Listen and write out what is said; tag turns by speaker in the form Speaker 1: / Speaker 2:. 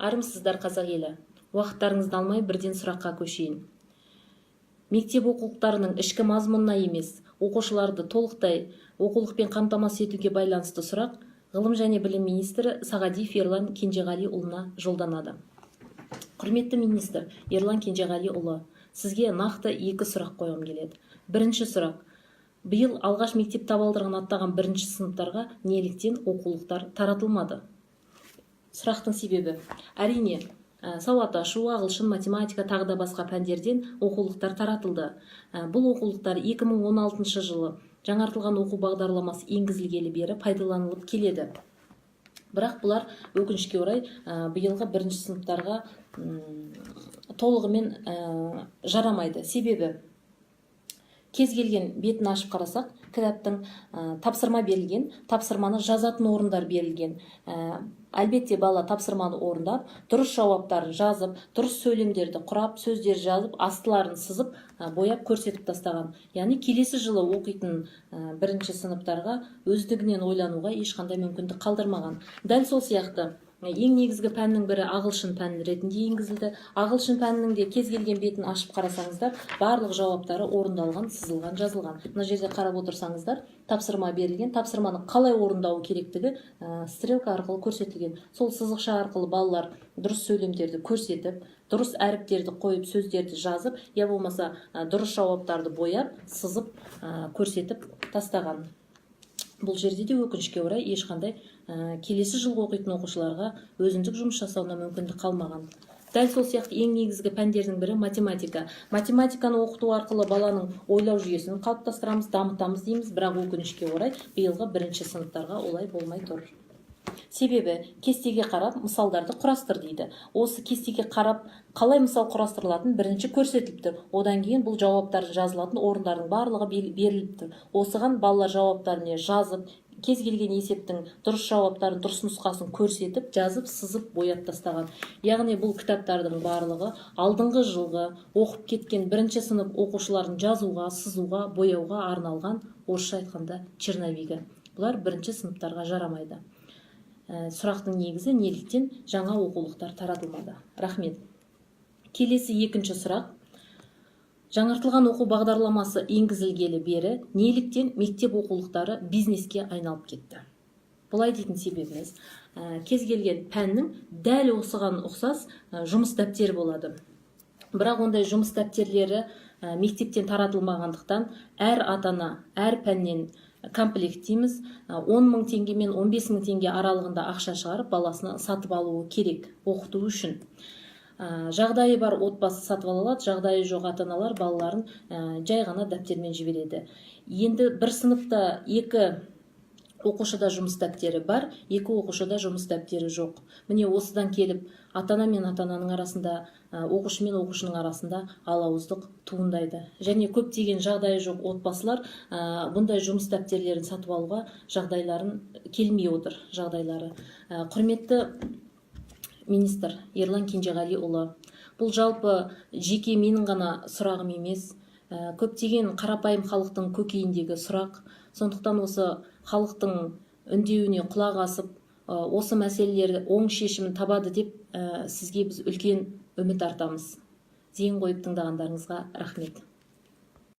Speaker 1: Армысыздар, қазақ елі! Уақыттарыңызды алмай, бірден сұраққа көшейін. Мектеп оқулықтарының ішкі мазмұнына емес, оқушыларды толықтай оқулықпен қамтамасыз етуге байланысты сұрақ ғылым және білім министрі Сағадиев Ерлан Кенжеғалиұлына жолданады. Құрметті министр Ерлан Кенжеғалиұлы, сізге нақты екі сұрақ қойғым келеді. Бірінші сұрақ: биыл алғаш мектеп табалдырығын аттаған бірінші сыныптарға неліктен оқулықтар таратылмады? Сұрақтың себебі, әрине, сауат ашу, ағылшын, математика, тағы да басқа пәндерден оқулықтар таратылды. Бұл оқулықтар 2016 жылы жаңартылған оқу бағдарламасы енгізілгелі бері пайдаланылып келеді. Бірақ бұлар, өкінішке орай, биылғы бірінші сыныптарға толығымен жарамайды. Себебі кез келген бетін ашып қарасақ кітаптың, тапсырма берілген, тапсырманы жазатын орындар берілген. Әлбетте, бала тапсырманы орындап, дұрыс жауаптарын жазып, дұрыс сөйлемдерді құрап, сөздер жазып, астыларын сызып, бояп көрсетіп тастаған. Яғни келесі жылы оқитын бірінші сыныптарға өздігінен ойлануға ешқандай мүмкіндік қалдырмаған. Дәл сол сияқты ең негізгі пәннің бірі ағылшын пәні ретінде енгізілді. Ағылшын пәнінің де кез келген бетін ашып қарасаңыздар, барлық жауаптары орындалған, сызылған, жазылған. Мына жерде қарап отырсаңыздар, тапсырма берілген, тапсырманы қалай орындау керектігі стрелка арқылы көрсетілген. Сол сызықша арқылы балалар дұрыс сөйлемдерді көрсетіп, дұрыс әріптерді қойып, сөздерді жазып, я болмаса дұрыс жауаптарды бояп, сызып, көрсетіп тастаған. Бұл жерде де, өкінішке орай, ешқандай келесі жылғы оқитын оқушыларға өзіндік жұмыс жасауына мүмкіндік қалмаған. Дәл сол сияқты ең негізгі пәндердің бірі математика. Математиканы оқыту арқылы баланың ойлау жүйесін қалыптастырамыз, дамытамыз дейміз. Бірақ, өкінішке орай, биылғы бірінші сыныптарға олай болмай тұр. Себебі кестеге қарап мысалдарды құрастыр дейді. Осы кестеге қарап қалай мысал құрастырылатыны бірінші көрсетіліп тұр. Одан кейін бұл жауаптар жазылатын орындардың барлығы беріліп тұр. Осыған балалар жауаптарын жазып, кез келген есептің дұрыс жауаптарын, дұрыс нұсқасын көрсетіп, жазып, сызып, бояп тастаған. Яғни бұл кітаптардың барлығы алдыңғы жылғы оқып кеткен бірінші сынып оқушыларын жазуға, сызуға, бояуға арналған, орысша айтқанда, черновигі. Бұлар бірінші сыныптарға жарамайды. Сұрақтың негізі: неліктен жаңа оқулықтар таратылмады? Рахмет. Келесі екінші сұрақ: жаңартылған оқу бағдарламасы енгізілгелі бері неліктен мектеп оқулықтары бизнеске айналып кетті? Бұлай дейтін себебіміз, кез келген пәннің дәл осыған ұқсас жұмыс дәптері болады. Бірақ ондай жұмыс дәптерлері мектептен таратылмағандықтан, әр ата ана әр пәннен комплект дейміз, 10 мың теңге мен 15 мың теңге аралығында ақша шығарып, баласына сатып алуы керек оқыту үшін. Жағдайы бар отбасы сатып ала алады, жағдайы жоқ ата аналар балаларын жай ғана дәптермен жібереді. Енді бір сыныпта екі оқушыда жұмыс дәптері бар, екі оқушыда жұмыс дәптері жоқ. Міне, осыдан келіп ата ана мен ата ананың арасында, оқушы мен оқушының арасында алауыздық туындайды. Және көптеген жағдайы жоқ отбасылар бұндай жұмыс дәптерлерін сатып алуға жағдайларын келмей отыр, жағдайлары. Құрметті министр Ерлан Кенжеғалиұлы, бұл жалпы жеке менің ғана сұрағым емес, көптеген қарапайым халықтың көкейіндегі сұрақ. Сондықтан осы халықтың үндеуіне құлақ асып, осы мәселелер оң шешімін табады деп сізге біз үлкен үміт артамыз. Зейін қойып тыңдағандарыңызға рахмет.